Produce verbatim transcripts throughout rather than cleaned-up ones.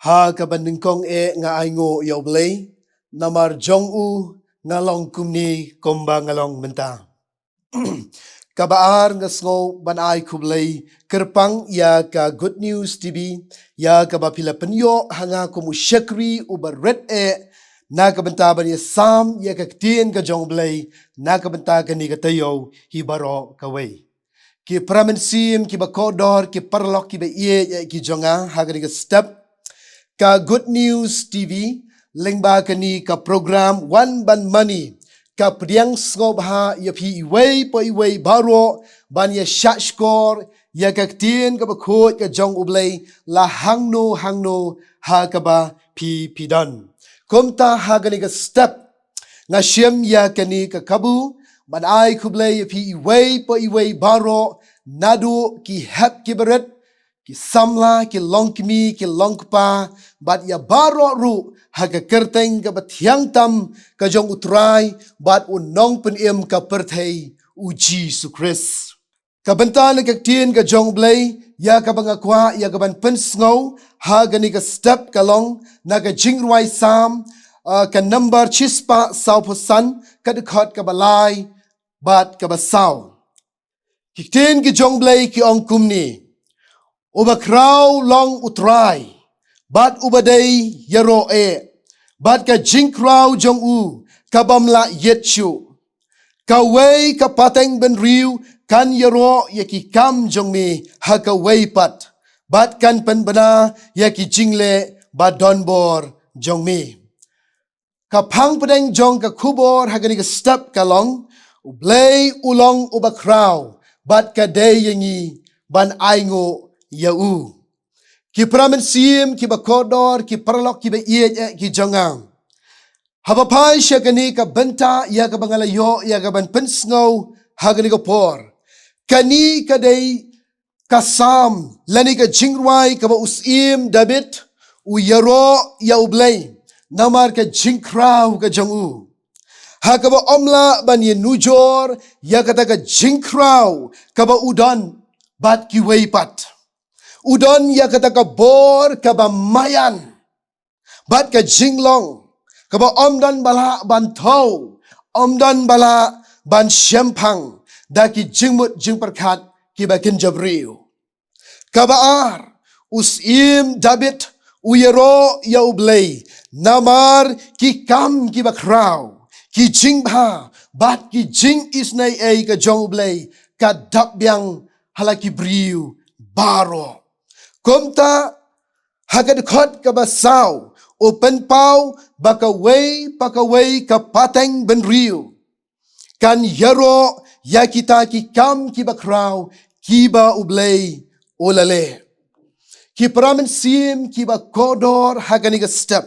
Ha kaba nyngkong eh nga ainguh ïa U Blei, namar jong u nga long kumne kumba nga long mynta. Kaba ar, nga sngew ban ai khublei kyrpang ïa ka Good News T V, ïa kaba phi la pynïoh ha nga kum u shakri uba rit eh, na ka bynta ban ïasam ïa ka ktien ka jong U Blei, na ka bynta kane ka taïew hi baroh kawei. Ki para mynsiem kiba kordor, ki paralok kiba ïeit eh ki jong nga ha kane ka step, ka Good News T V lyngba kane ka program Wan Ban Mane ka pdiang sngewbha ïa phi iwei pa iwei baroh ban ïa shahshkor ïa ka ktien kaba khuid ka jong U Blei la hangno hangno ha kaba phi phi don. Kumta ha kane ka step nga shim ïa kane ka kabu ban ai khublei ïa phi iwei pa iwei baroh, naduh ki hep kiba rit, ki samla, ki longkmie, ki longkpa, bad ïa baroh ruh ha ka kyrteng kaba thiang tam ka jong U Trai bad U Nongpynim ka pyrthei, U Jisu Khrist. Ka bynta na ka ktien ka jong U Blei ïa kaba nga kwah ïa kaban pynsngew ha kane ka step ka long na ka jingrwai Salm, ah, ka number shispah sawphew san, ka dkhot kaba lai bad kaba saw. Ki ktien ki jong U Blei ki ong kumne: U bakhraw long U Trai, bad uba dei ïaroh eh, bad ka jingkhraw jong u ka bym lah ïit shuh. Kawei ka pateng bynriew kan ïaroh ïa ki kam jong me ha kawei pat, bad kan pynbna ïa ki jingleh ba donbor jong me. Ka phang pdeng jong ka khubor ha kane ka step ka long: U Blei u long u bakhraw, bad ka dei ïa ngi ban ainguh ïa u. Ki para mynsiem kiba kordor, ki paralok kiba ïeit eh ki jong nga, haba phai sha kane ka bynta ïa kaba nga la ïoh ïa kaban pynsngew ha kane ka por, kane ka dei ka Salm lane ka jingrwai kaba u Syiem David u ïaroh ïa U Blei namar ka jingkhraw ka jong u, ha kaba um lah ban ïanujor ïa kata ka jingkhraw kaba u don bad kiwei pat. U don ïa kata ka bor kaba maïan bad ka jinglong kaba um don ba lah ban thew, um don ba lah ban shemphang da ki jingmut jingpyrkhat kiba kynja briew. Kaba ar, u Syiem David u ïaroh ïa U Blei namar ki kam kiba khraw, ki jingbha bad ki jingisynei ei ka jong U Blei ka dap biang ha la ki briew baroh. Kumta ha ka dkhot kaba saw u pynpaw ba kawei pa kawei ka pateng bynriew kan ïaroh ïa kita ki kam kiba khraw kiba U Blei u la leh. Ki para mynsiem kiba kordor ha kane ka step,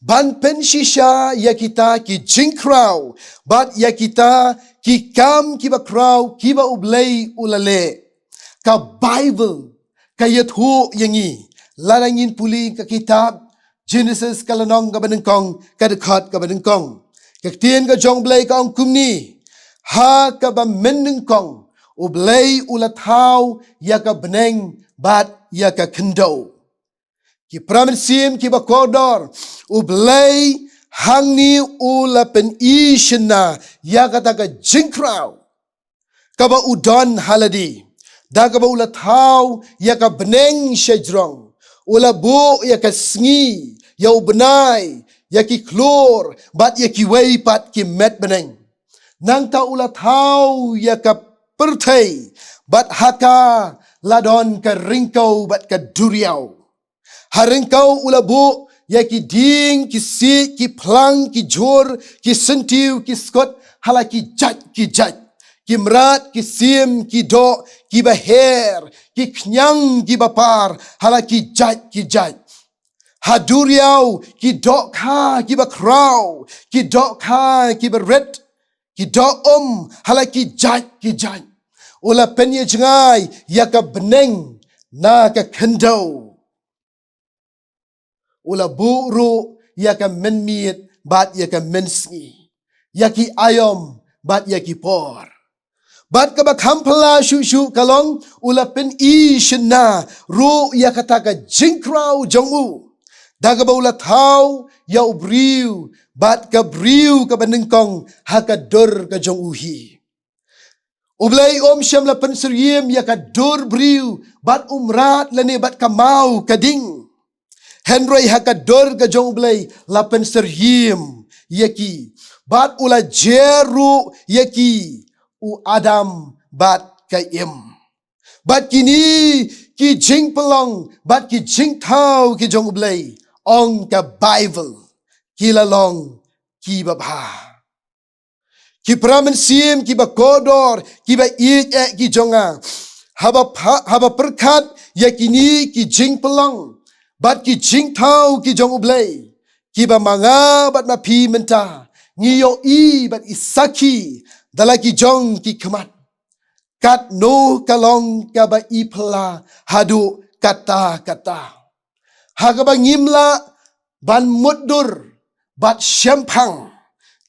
ban pynshisha ïa kita ki jingkhraw bad ïa kita ki kam kiba khraw kiba U Blei u la leh, ka Baibl ka ïathuh ïa ngi, lada ngin pule ka kitab Genesis ka lynnong kaba nyngkong, ka dkhot kaba nyngkong. Ka ktien ka jong U Blei ka ong kumne: Ha kaba mynnyngkong U Blei u la thaw ïa ka bneng bad ïa ka khyndew. Ki para mynsiem kiba kordor, U Blei hangne u la pyni shynna ïa kata ka jingkhraw kaba u don ha lade, da kaba u la thaw ïa ka bneng shajrong, u la buh ïa ka sngi, ïa u bnai, ïa ki khlur bad ïa kiwei pat ki met bneng. Nangta u la thaw ïa ka pyrthei, bad ha ka la don ka ryngkew bad ka duriaw. Ha ryngkew u la buh ïa ki dieng, ki siej, ki phlang, ki jhur, ki syntiew, ki skut, ha la ki jait ki jait, ki mrad, ki siem, ki doh kiba her, ki khñiang kiba par, ha la ki jait ki jait. Ha duriaw ki dohkha kiba khraw, ki dohkha kiba rit, ki doh um, ha la ki jait ki jait. U la pynïajngai ïa ka bneng na ka khyndew. U la buh ruh ïa ka mynmiet bad ïa ka mynsngi, ïa ki aïom bad ïa ki por. Bad kaba kham phylla shuh shuh ka long, u la pyni shynna ruh ïa kata ka jingkhraw jong u, da kaba u la thaw ïa u briew bad ka briew kaba nyngkong ha ka dur ka jong u hi. U Blei um shym la pynsyriem ïa ka dur briew bad u mrad lane bad ka maw ka ding. Hynrei ha ka dur ka jong U Blei la pynsyriem ïa ki, bad u la jer ruh ïa ki, u Adam bad ka Im. Bad kine ki jingpynlong bad ki jingthaw ki jong U Blei, ong ka Baibl, ki la long kiba bha. Ki para mynsiem kiba kordor, kiba ïeit eh ki jong nga, haba pha-, haba pyrkhat ïa kine ki jingpynlong bad ki jingthaw ki jong U Blei, kiba ma nga bad ma phi mynta ngi ïohi bad i sakhi da la ki jong ki khmat, katno ka long kaba i phylla haduh katta katta, ha kaba ngim lah ban mutdur bad shemphang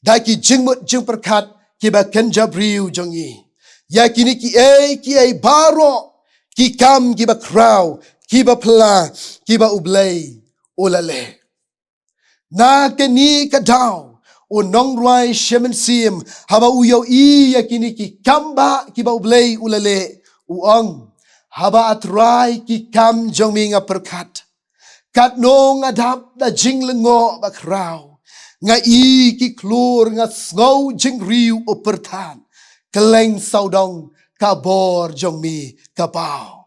da ki jingmut jingpyrkhat kiba kynja briew jong ngi. Ïa kine kiei kiei baroh, ki kam kiba khraw, kiba phylla, kiba U Blei u la leh. Na kane ka daw, u nongrwai Mynsiem, haba u ïohi ïa kine ki kam bah kiba U Blei u la leh, u ong, haba A Trai ki kam jong me nga pyrkhat, katno nga dap da jinglyngngoh bakhraw. Nga i ki khlur, nga sngew jingriew u pyrthat, kylleng sawdong ka bor jong me ka paw.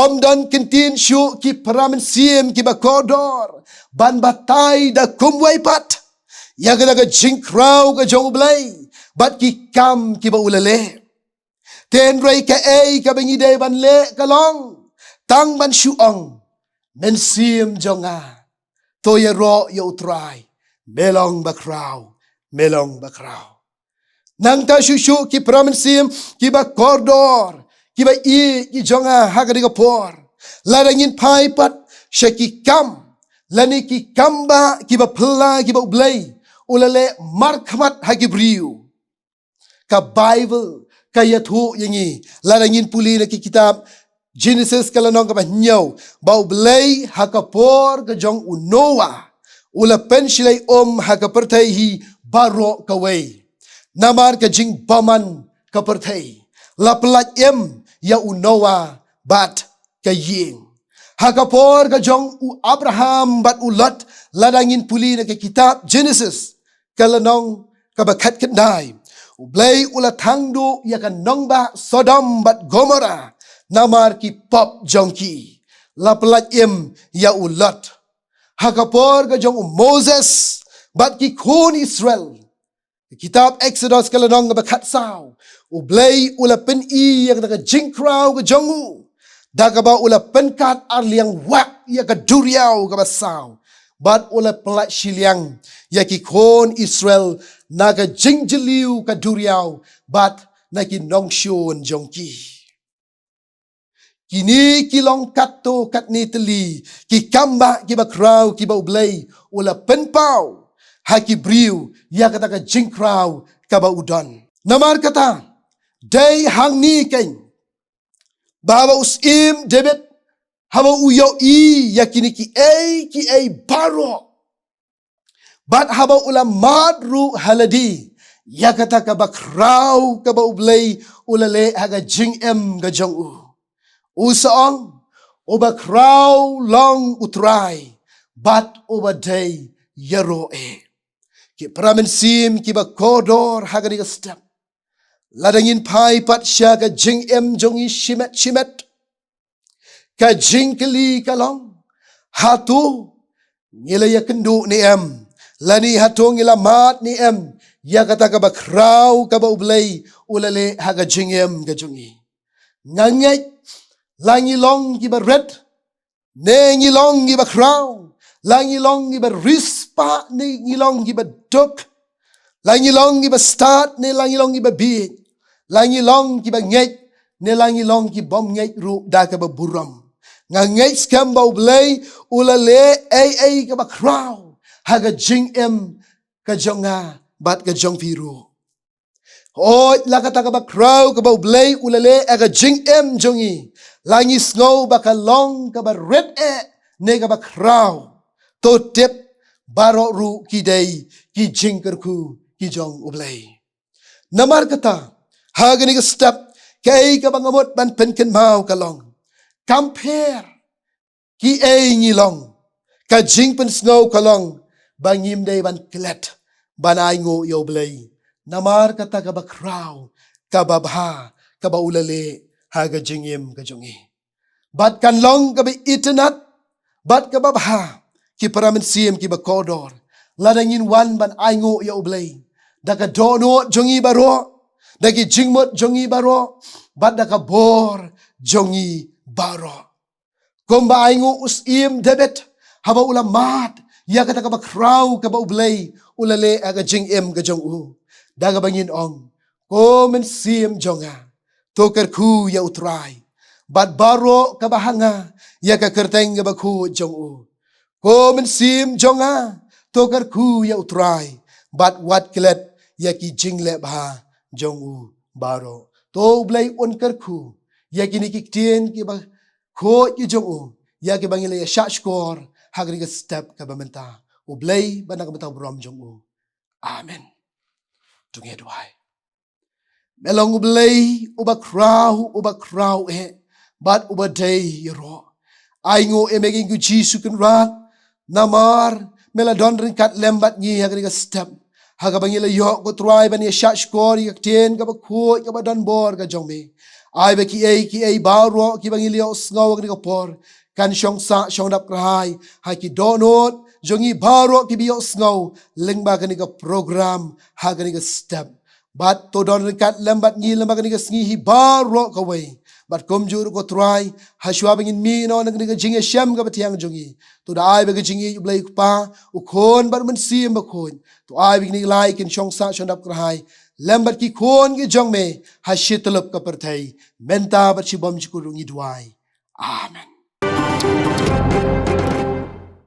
Ym don kyntien shuh ki para mynsiem kiba kordor ban batai da kumwei pat ïa kata ka jingkhraw ka jong U Blei bad ki kam kiba u la leh. Hynrei kaei kaba ngi dei ban leh ka long tang ban shu ong, Mynsiem jong nga, to ïaroh ïa U Trai, me long bakhraw, me long bakhraw. Nangta shuh shuh ki para mynsiem kiba kordor, kiba ïeit ki jong nga ha kane ka por, lada ngin phai pat sha ki kam lane ki kam bah kiba phylla kiba U Blei u la leh markhmat ha ki briew. Ka Baibl ka ïathuh ïa ngi, lada ngin pule na ki kitab Genesis ka lynnong kaba hynñiew, ba U Blei ha ka por ka jong u Noah u la pynshlei um ha ka pyrthei hi baroh kawei. Namar ka jingbymman ka pyrthei, la pyllait im ïa u Noah bad ka ïing. Ha ka por ka jong u Abraham bad u Lot, lada ngin pule na ka kitab Genesis ka lynnong kaba khatkhyndai, U Blei u la thang duh ïa ka nongbah Sodom bad Gomorrah namar ki pop jong ki. La pyllait im ïa u Lot. Ha ka por ka jong u Moses bad ki khun Israel, kitab Exodus ka lynnong kaba khatsaw, U Blei u la pyni ïa kata ka jingkhraw ka jong u da kaba u la pynkat arliang wah ïa ka duriaw kaba saw, bad u la pyllait shiliang ïa ki khun Israel na ka jingjylliew ka duriaw bad na ki nongshun jong ki. Kine ki long katto katne tylli ki kam bah kiba khraw kiba U Blei u la pynpaw ha ki briew ïa kata ka jingkhraw kaba u don. Namar kata, dei hangne keiñ ba haba u Syiem David, haba u ïohi ïa kine kiei kiei baroh, bad haba u la mad ruh ha lade ïa kata kaba khraw kaba U Blei u la leh ha ka jingim ka jong u, u sa ong, uba khraw long U Trai, bad uba dei ïaroh eh. Ki para mynsiem kiba kordor ha kane ka step, lada ngin phai pat sha ka jingim jong ngi shimet shimet, ka jingkylli ka long, hato ngi la ïakynduh ne em, lane hato ngi la mad ne em ïa kata kaba khraw kaba U Blei u la leh ha ka jingim ka jong ngi? Nga ngeit la ngi long kiba rit, ne ngi long kiba khraw, la ngi long kiba riewspah ne ngi long kiba duk, la ngi long kiba stad ne la ngi long kiba bieit, la ngi long kiba ngeit ne la ngi long kibym ngeit ruh da kaba burom, nga ngeit skhem ba U Blei u la leh ei ei kaba khraw ha ka jingim ka jong nga bad ka jong phi ruh. Hooid, la kata kaba khraw kaba U Blei u la leh ha ka jingim jong ngi, la ngi sngew ba ka long kaba rit eh ne kaba khraw, To tip baroh ruh ki dei ki jingkyrkhu ki jong U Blei. Namar kata, ha kane ka step, kaei kaba nga mut ban pynkynmaw ka long, kam pher kiei ngi long, ka jingpynsngew ka long ba ngim dei ban klet ban ainguh ïa U Blei. Namar kata kaba khraw, kaba bha, kaba u la leh ha ka jingim ka jong ngi. Bad kan long kaba itynnad bad kaba bha, ki para mynsiem kiba kordor, lada ngin wan ban ainguh ïa U Blei da ka dohnud jong ngi baroh, da ki jingmut jong ngi baroh, bad da ka bor jong ngi baroh. Kumba ainguh u syiem David, haba u la mad ïa kata kaba khraw kaba U Blei u la leh ha ka jingim ka jong u, da kaba ngin ong: Ko mynsiem jong nga, to kyrkhu ïa U Trai, bad baroh kaba ha nga, ïa ka kyrteng kaba khuid jong u. Ko mynsiem jong nga, to kyrkhu ïa U Trai, bad wat klet ïa ki jingleh bha jong u baroh. To U Blei un kyrkhu ïa kine ki ktien kiba khuid ki jong u, ïa kiba ngi la ïa shahshkor ha kane ka step kaba mynta. U Blei bad na ka bynta u burom jong u. Amen. To ngin ïa duwai. Me long U Blei uba khraw, uba khraw eh, bad uba dei ïaroh. Ainguh ïa me, ko Jisu Kynrad, namar me la don ryngkat lem bad ngi ha kane ka step, ha kaba ngi la ïoh, ko Trai, ban ïa shahshkor ïa ka ktien kaba khuid kaba don bor ka jong me. Ai ba kiei kiei baroh kiba ngi la ïohsngew ha kane ka por kan shong sah shong dap kyrhai ha ki dohnud jong ngi baroh kiba ïohsngew lyngba kane ka program ha kane ka step. Bad to don ryngkat lem bad ngi lem bad kane ka sngi hi baroh kawei. Bad kumjuh ruh, ko Trai, hashwa ba ngin mih noh na kane ka jingïashem kaba thiang jong ngi, to da ai ba ka jingïeit U Blei U Kpa, U Khun bad U Mynsiem Bakhuid, to ai ba kine ki lai kin shong sah shong dap kyrhai lem bad ki khun ki jong me ha shi tyllup ka pyrthei, mynta bad shibymjukut ruh, ngi duwai. Amen.